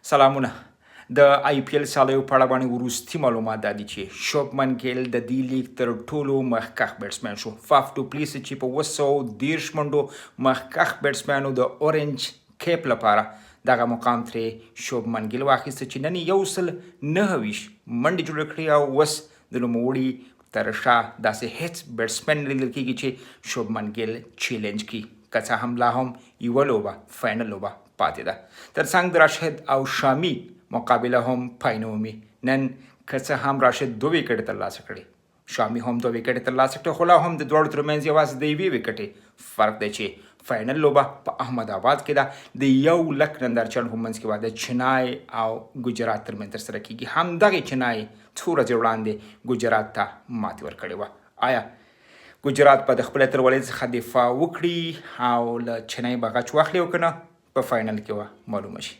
سلامونه. د آی پي ایل سیالیو په اړه باندې وروستي معلومات دا دي چې شوبمن ګیل د دې لیګ تر ټولو مخکښ بیټسمن شو. فاف ډوپلیس چې په 730 منډو مخکښ بیټسمن د اورنج کیپ لپاره دغه مقام ترې شوبمن ګیل واخیست چې نن یې 129 منډې جوړې کړې او اوس د نوموړي تر شا داسې هیڅ بیټسمن نه لیدل کیږي چې شوبمن ګیل چیلنج کړي، که څه هم لا هم یوه لوبه فاینل لوبه پاتې ده. ترڅنګ د راشد او شامي مقابله هم پای نه مومي. نن که څه هم راشد دوه ویکټې ترلاسه کړې، شامي هم دوه ویکټې ترلاسه کړې، خو لا هم د دواړو ترمنځ یوازې د یوې ویکټې فرق دی چې فاینل لوبه په احمد آباد کې ده، د 1 لک نندارچیانو په منځ کې به د چنای او ګجرات ترمنځ ترسره کیږي. همدغې چنای څو ورځې وړاندې ګجرات ته ماتې ورکړې وه. آیا ګجرات به د خپلې اتلولۍ څخه دفاع وکړي او له چنای به غچ واخلي او که نه، په فاینل کې به معلومه شي.